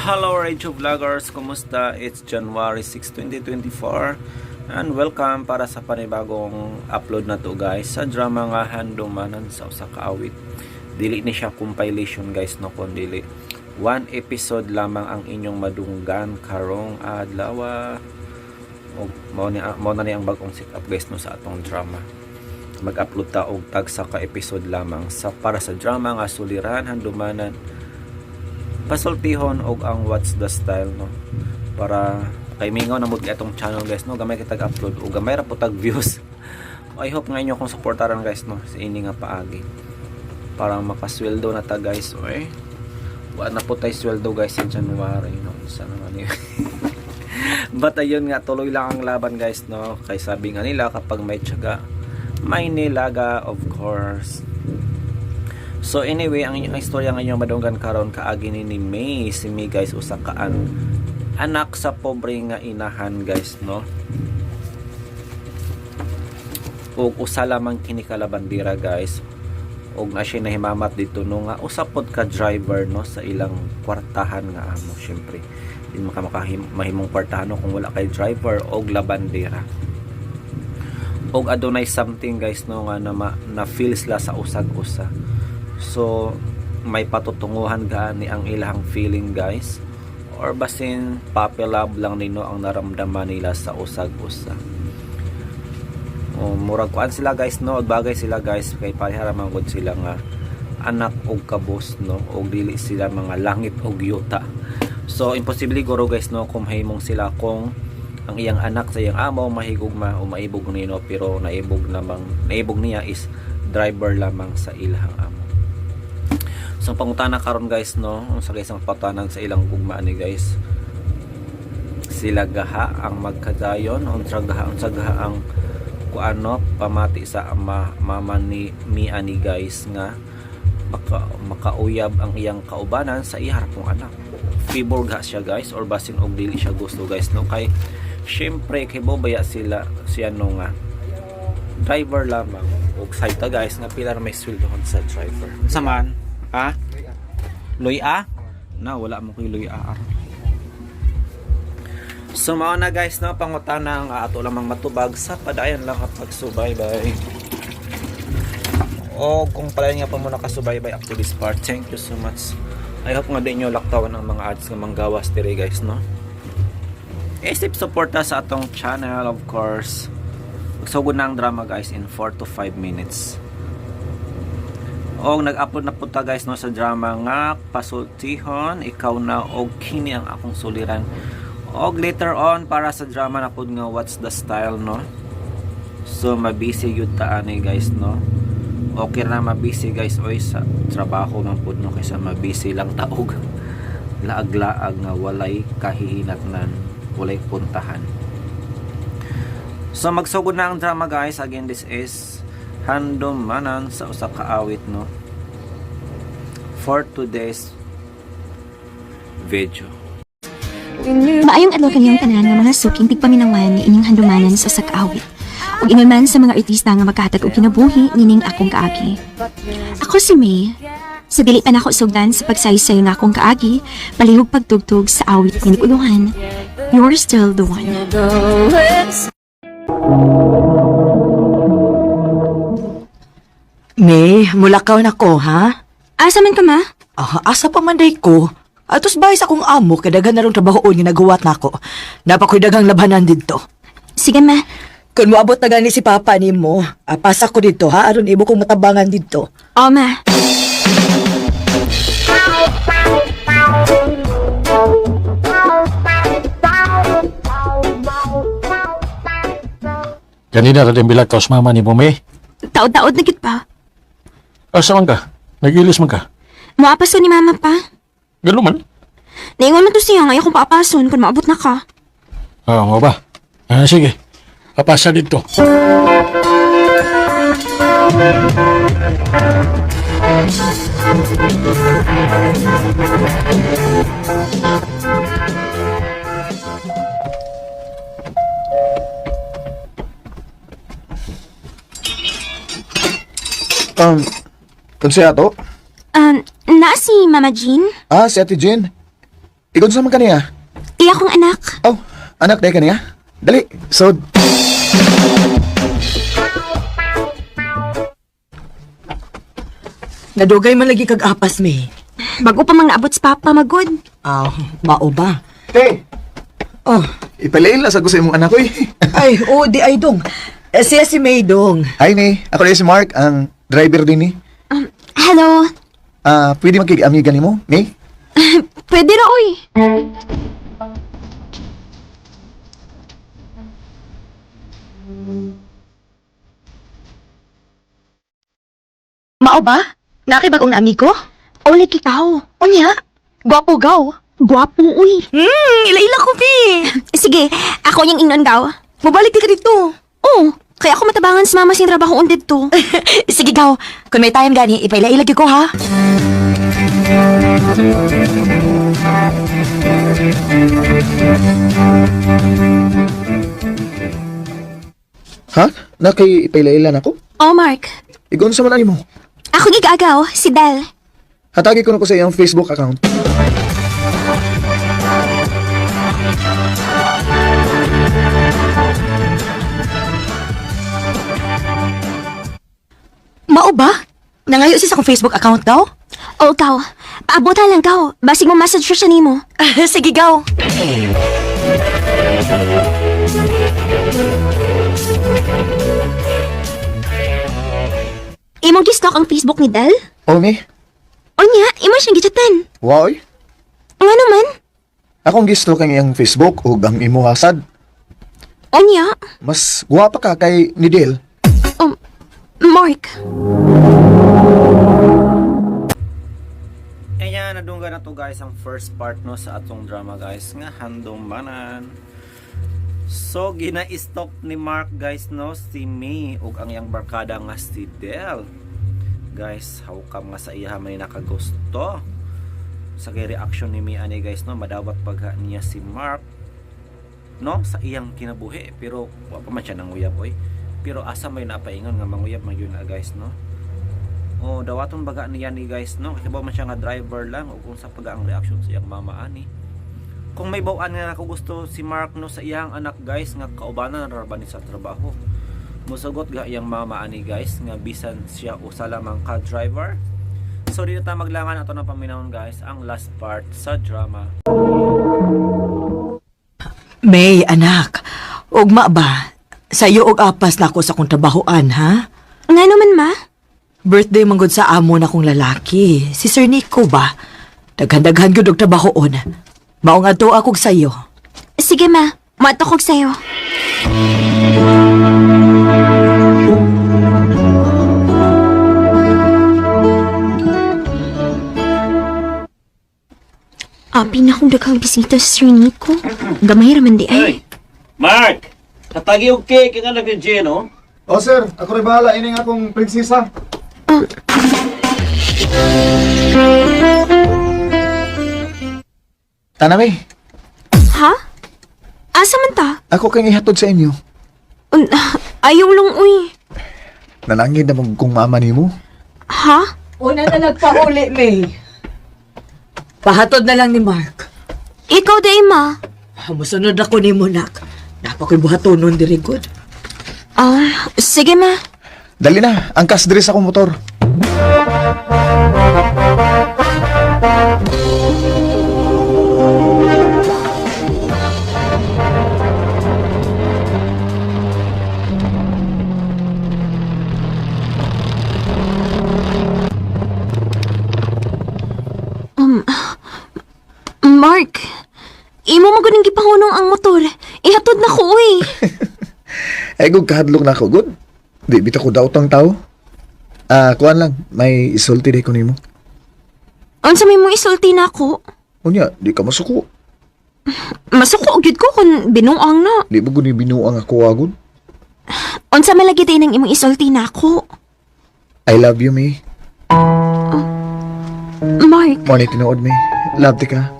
Hello, Radio Vloggers! Kumusta? It's January 6, 2024 and welcome para sa panibagong upload na to, guys, sa drama nga Handumanan sa Usa Ka Awit. Dili ni siya compilation, guys, no, kun dili one episode lamang ang inyong madunggan karong adlaw. Og mao na ni ang bagong setup, guys, no, sa atong drama. Mag-upload ta og tagsa ka episode lamang sa para sa drama nga Suliran, Handumanan, Pasultihon og ang What's the Style, no, para kay mingaw na mo atong channel, guys, no. Gamay kitag upload og gamay ra po tag views. I hope nga inyo akong suportaran, guys, no, sa ini nga paagi para makasweldo na ta, guys. Oy, wa na po tay sweldo, guys, sa January, no. Unsa naman yun? But ayun nga, tuloy lang ang laban, guys, no, kay sabi nga nila, kapag may tiyaga, may nilaga, of course. So anyway, ang inyong istorya ngayong madunggan karon kaagi ni May. Si May, guys, usa ka anak sa pobre nga inahan, guys, no. Ug usa lamang kini ka labandira, guys. Ug na siya nahimamat dito, no, nga usa pod ka driver, no, sa ilang kwartahan nga amo. Syempre, di maka mahimong kwartahan, no, kung wala kay driver og labandira. Og adunay something, guys, no, nga na feel sila sa usag-usa. So, may patutunguhan gani ang ilang feeling, guys. Or basin puppy love lang nino ang naramdaman nila sa usag-usa. O, murag kuan sila, guys, no, bagay sila, guys, kay pareha ra man gud sila nga anak og kabos, no, og dili sila mga langit og yuta. So imposible guro, guys, no, kung mahimong sila kung ang iyang anak sa iyang amo mahigugma o maibog nino, pero naibog namang naibog niya is driver lamang sa ilang amo. So ang pangutana karon, guys, no, unsa kay isang patanan sa ilang gugma ni, guys? Sila gaha ang magkadayon? Unsa gaha ang kuano pamati sa ama, mama ni Mia ni, guys, nga makauyab ang iyang kaubanan sa iyang pong anak? Favor ga siya, guys, or basin og dili siya gusto, guys, no, kay syempre kay bobaya sila siya, no, nga driver lamang og sayta, guys, nga pila ra may sweldohon sa driver. Unsa man ha? Luya na wala mo koy luya aron. So mao na, guys, no, pangutana ang ato lamang matubag sa padayon lang kapag subaybay. O kung pala nga pa mo nakasubaybay up to this part, thank you so much. I hope nga di nyo laktawan ang mga ads nga manggawas diri, guys, no. Isip suporta sa atong channel, of course. Magsugod na ang drama, guys, in 4 to 5 minutes. Og nag-upload na po ta, guys, no, sa drama nga Pasultihon, Ikaw Na og Kini Ang Akong Suliran. Og later on para sa drama na pud nga What's the Style, no. So mabisi yun ta ani, guys, no. Okay na mabisi, guys, oy, sa trabaho man pud, no, kaysa mabisi lang taog laag-laag nga walay kahihinatnan, walay puntahan. So magsugod na ang drama, guys. Again, this is Handumanan sa Usa Ka Awit, no, for today's video. Maayong adlaw kaniyong tanan nga mga suking tigpaminawan ni ining Handumanan sa Usa Ka Awit. Ug ingon man sa mga artista nga magkahatag og kinabuhi nining akong kaagi. Ako si May. Sa dili pa nako sugdan sa pagsaysay nga akong kaagi, palihog pagtugtog sa awit nga nag-uluhan, "You're Still the One." May, mulakaw na ko, ha? Asa man ka, ma? Ah, asa pa man day ko? Atos bahay sa akong amo, kay daghan na rong trabahoon nga naguwat nako. Napakoy daghang labanan didto. Sige, ma. Kung moabot na gani si Papa nimo, pasa ko didto ha, aron imo kong matabangan didto. O, ma. Kanina ra din bilag ka sa mama ni Mumi. Taod-taod na gid pa. Asa man ka? Nagilis man ka? Moapaso ni mama pa. Gano man? Naingon man to siya nga akong paapason kung maabot na ka. Ah, mo ba? Ah, sige. Papasa dito. Unsa ato? Naa si Mama Jean? Ah, si Ate Jen. Ikon sa man kaniya? Iya kong anak. Oh, anak day kaniya? Dali, sod. Nadugay man lagi kag apas, May. Bago pa mang naabot sa papa, magod. Aw, mao ba? Te, Oh, ipalain lang sa ko sa imong anak ko eh. ay, oo, di ay dong. Eh, siya si May dong. Hi, ni. Ako na si Mark, ang driver din ni. Hello. Ah, pwede makig-amiga nimo, May? Pwede ra, oy. Mao ba? Nakibagong na amigo? Oli kitaw. Unya? Gwapo gaw. Gwapo, uy. Ila-ila ko, bi. Sige, ako yung ingnon gaw. Mabalik di ka dito. Oo, kaya ako matabangan sa mama sing trabaho dito. Sige gaw, kung may time gani, ipaila-ila gyud ko ha. Ha? Na kay ipailailan ako? Oh, Mark. Igon sa man ani mo. Ako gigagaw, si Del. Hatagi ko na ko sa iyang Facebook account. Mao ba? Nangayo siya sa akong Facebook account daw? Oo, gaw. Paabutan lang gaw. Basig mo message siya nimo. Sige gaw. Imong gistalk ang Facebook ni Del? Oh, May. Unya, imo siyang gichatan. Wow. Nga naman? Akong gisto kang iyang Facebook ug ang imo hasad. Unya. Mas guwapa ka kay ni Del. Mark. Ayan, nadungga na to guys ang first part no sa atong drama guys nga Handumanan. So gina-stalk ni Mark guys no si May ug ang iyang barkada nga si Del. Guys, how come nga sa iya man nakagusto? Sa kay reaction ni May ani guys no, madawat pagha niya si Mark no sa iyang kinabuhi pero wa pa man siya nanguyab oy. Pero asa may napaingon nga manguyab man yun na guys no. Oh, dawaton baga niya ni guys no. Kasi ba man siya nga driver lang o kung sa pag ang reaction sa iyang mama ani. Kung may bawaan nga ako gusto si Mark no sa iyang anak guys nga kaubanan ra ba ni sa trabaho. Musugot ga iyang mama ani guys nga bisan siya usa lamang ka driver. So dito ta maglangan ato na paminawon guys ang last part sa drama. May, anak. Ugma ba? Sayo og apas na ako sa akong trabahoan, ha? Nga naman, ma. Birthday manggod sa amo na kong lalaki. Si Sir Nico ba? Daghan-daghan gyud og trabahoon. Maong adto akog sayo. Sige, ma. Matukog sa'yo. Abi na akong daghang bisita sa Sir Nico. Gamay raman di ay. Mark! Katagi og cake ang anak ni Gino. Oh, sir. Ako rin bahala. Ining akong prinsesa. Tana, May. Ha? Asa man ta? Ako kang ihatod sa inyo. Ayaw lang, uy. Nalangin na mong kung mama nimo. Ha? Una na nagpauli, May. Pahatod na lang ni Mark. Ikaw day, ma. Musunod ako ni Monak. Napakoy buhatonon diri good. Ah, sige, ma. Dali na, angkas diri sa akong motor. Mark, imo mo guning gipahunong ang motor. Ihatod na ko, uy. Ay, gud kahadlok na ako, good. Di bitaw ko daw tang tao. Ah, kuan lang, may isulti di ko nimo. Unsa may mo isulti na ako? Unya, di ka masuko. Masuko gyud ko kung binuang na. Di ba gud ni binuang ako agud? Unsa man lagi day nang imong isulti na ako? I love you, May. Mark, Mo ni tinuod, May. Love ti ka.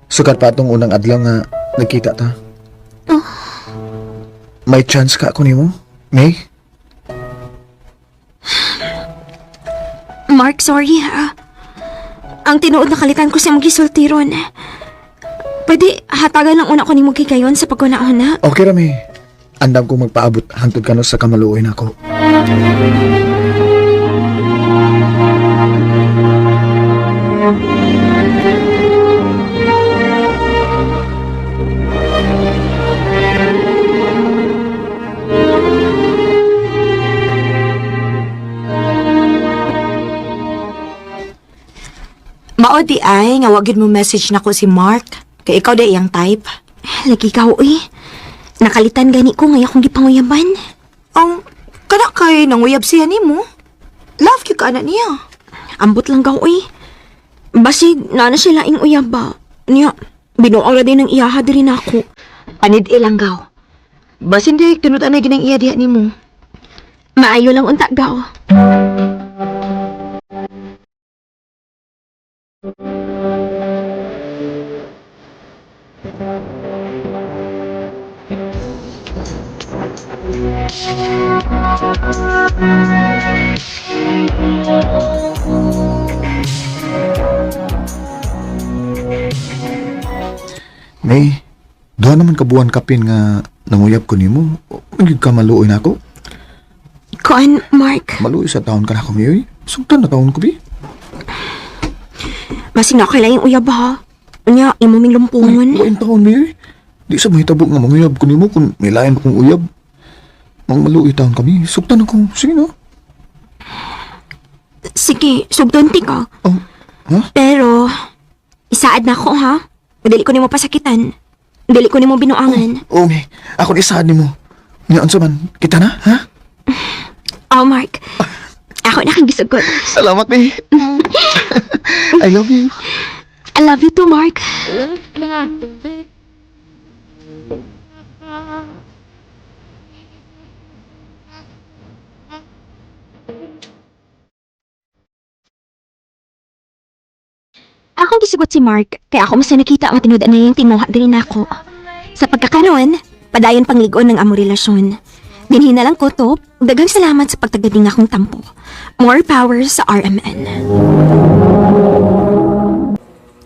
Sukat pa atong unang adlaw nga nagkita ta. May chance ka ako nimo, May? Mark, sorry ha. Ang tinuod na kalitan ko sa imong gisulti ron. Pwede hatagan lang una ko nimo kay kayon sa pagkuna-una. Okay ra, May. Andam ko magpaabot hangtod kano sa kamaluoy nako. Mao di ay nga wag gyud mo message nako si Mark. Kay ikaw di iyang type. Lagi ka, uy. Nakalitan gani ko ngay akong gipanguyaban. Ang kana kay nanguyab siya nimo. Love gyud ka ana niya. Ambot lang ka, uy. Basig, naa na sila ing uyab ba? Niya, binuang ra din ang iyaha diri nako. Panid ilang gaw. Basin di tinud anay ginang iya diha nimo. Maayo lang unta gaw. May, duha naman ka buwan kapin nga nanguyab ko nimo. Magyud ka maluoy nako. Kuan, Mark. Maluoy sa taon ka nako, May. Uy. Sugtan na taon ko, bi. Basig na kailangan uyab ha. Unya, imo ming lumpungon. Lain taon, May. Uy. Di sa mahitabo nga manguyab ko nimo kung may lain kong uyab. Mang maluoy taon kami. Sugtan ako. Sige na. Sige, sugdon ti ka. Oh, ha? Pero, isaad na ako ha. Dili ko nimo pasakitan. Dili ko nimo binuangan. Oo, May. Ako ni isaad nimo. Nga unsa man, kita na, ha? Oh, Mark. Ako na kang gisugot. Salamat, May. I love you. I love you too, Mark. Akong gisugot si Mark, kaya ako mas nakita ang tinud na yung tinuha din nako. Sa pagkakaroon, padayon pangligon ng amo relasyon. Dinhi na lang ko to, daghang salamat sa pagtagading akong tampo. More power sa RMN.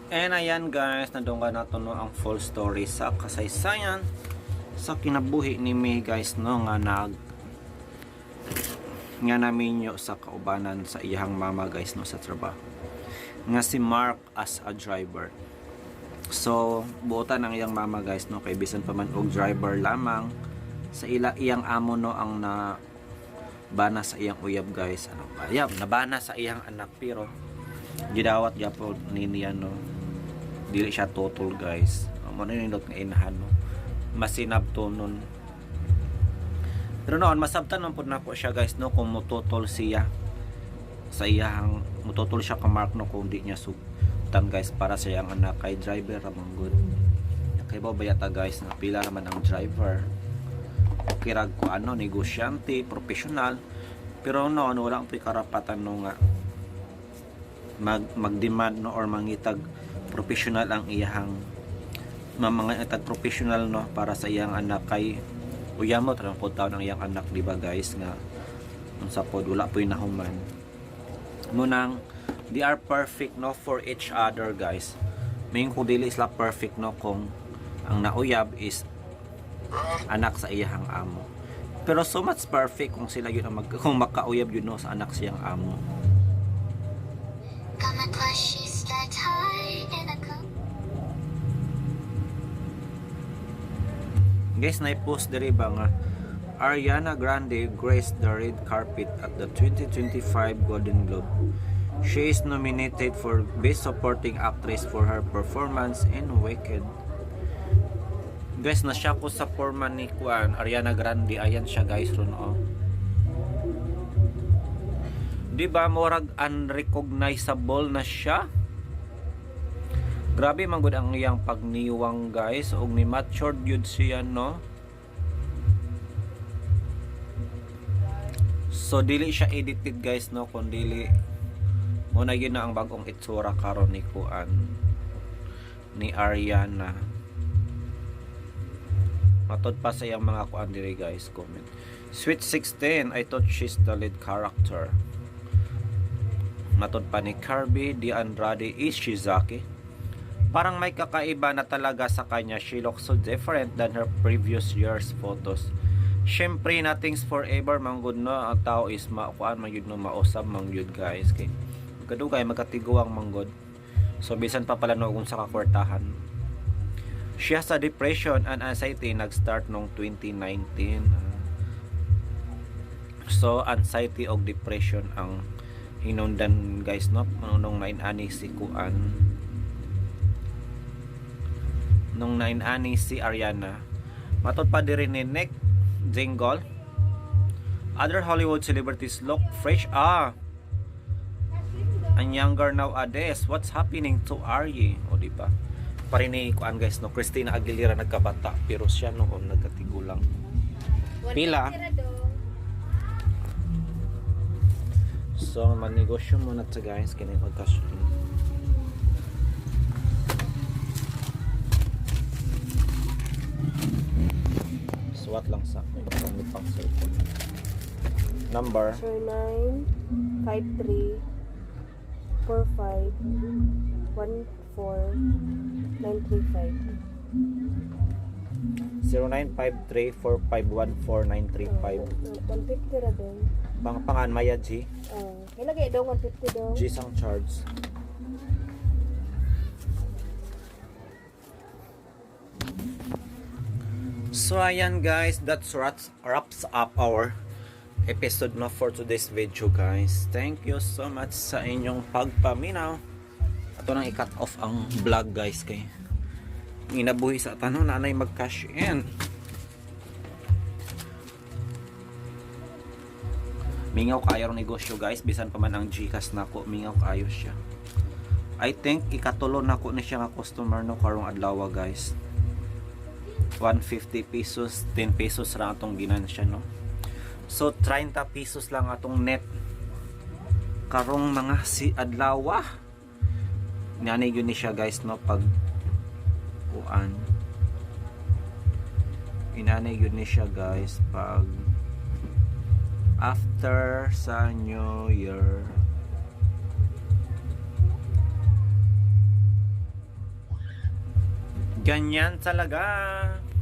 And ayan guys, nadunggan nato no ang full story sa kasaysayan sa kinabuhi ni May guys no nga nag nga naminyo sa kaubanan sa iyang mama guys no sa trabaho. Nga si Mark as a driver. So, buotan ang iyang mama guys no kay bisan pa man og driver lamang sa ila iyang amo no ang na bana sa iyang uyab guys ano ba yab nabana sa iyang anak pero gidawat gyapon ni niya no dili siya total guys. Mo na nindot nga inahan no masinabto nun, pero noon masabtan man pud nako siya guys no kung mututol siya sa iyang mututol siya ka Mark no kung di niya sugtan guys para sa iyang anak kay driver ra man gud. Kay ba bayata guys na pila raman ang driver, okay ra ko ano negosyante professional, pero noon wala ang karapatan no nga mag-demand no or mangitag professional ang iyahang mamangitag professional no para sa iyang anak kay uyamo tra po taon ang iyang anak, di ba guys, nga unsa pod wala po'y nahuman munang they are perfect no for each other guys. May kung dili sila perfect no kung ang nauyab is anak sa iyahang amo, pero so much perfect kung sila yun ang mag, kung makauyab yun no sa anak siyang amo. Got my plushies stacked high in a cup. Guys, na-post diri ba nga Ariana Grande graced the red carpet at the 2025 Golden Globe. She is nominated for Best Supporting Actress for her performance in Wicked. Guys, nasya ko sa forma ni Kuan, Ariana Grande. Ayan siya guys ron oh. Di ba murag unrecognizable na siya? Grabe man gud ang iyang pagniwang guys ug ni matured yun siya no. So dili siya edited guys no kun dili mo na yun na ang bagong itsura karon ni Kuan ni Ariana. Matod pa sa iyang mga kuan diri guys comment. Sweet 16, I thought she's the lead character. Matod pa ni Kirby De Andrade Ishizaki. Parang may kakaiba na talaga sa kanya. She looks so different than her previous year's photos. Syempre, nothing's forever man gud, no. Ang tao is makuan man yun, no, mausab man yun, guys. Kay kadugay magkatiguang man gud. So bisan pa pala no kung sa kakwartahan. Siya sa depression and anxiety nag-start noong 2019. So anxiety og depression ang hinungdan, guys, no, nung 9 ani si kuan, nung 9 ani si Ariana. Matod pa diri ni Nick Jingle, other Hollywood celebrities look fresh and younger nowadays. What's happening to Arye? O, di ba? Pa rin ni kuan, guys, no, Christina Aguilera nagkabata pero siya noon nagkatigulang. Pila? So, magnegosyo muna ta, guys, kini mag-cash in. Suwat lang sa may pang cellphone. Number? 09 53 45 14 935. 0953-4514-935. 150 ra dong. Pang pangan Maya G. Oh, kailan dong 150 dong. G sang charge. So ayan guys, that wraps up our episode na for today's video, guys. Thank you so much sa inyong pagpaminaw. Ato nang i-cut off ang vlog, guys, kay inabuhi sa tanong nanay mag-cash in. Mingaw kaayo ang negosyo, guys, bisan pa man ang GCash nako, mingaw kaayo siya. I think ikatulo nako ni siya nga customer no karong adlaw, guys. 150 pesos, 10 pesos ra atong ginansya, no. So 30 pesos lang atong net karong mga si adlaw. Nanay yun ni siya, guys, no, pag kuan. Inanay yun ni siya, guys, pag after sa New Year. Ganyan talaga.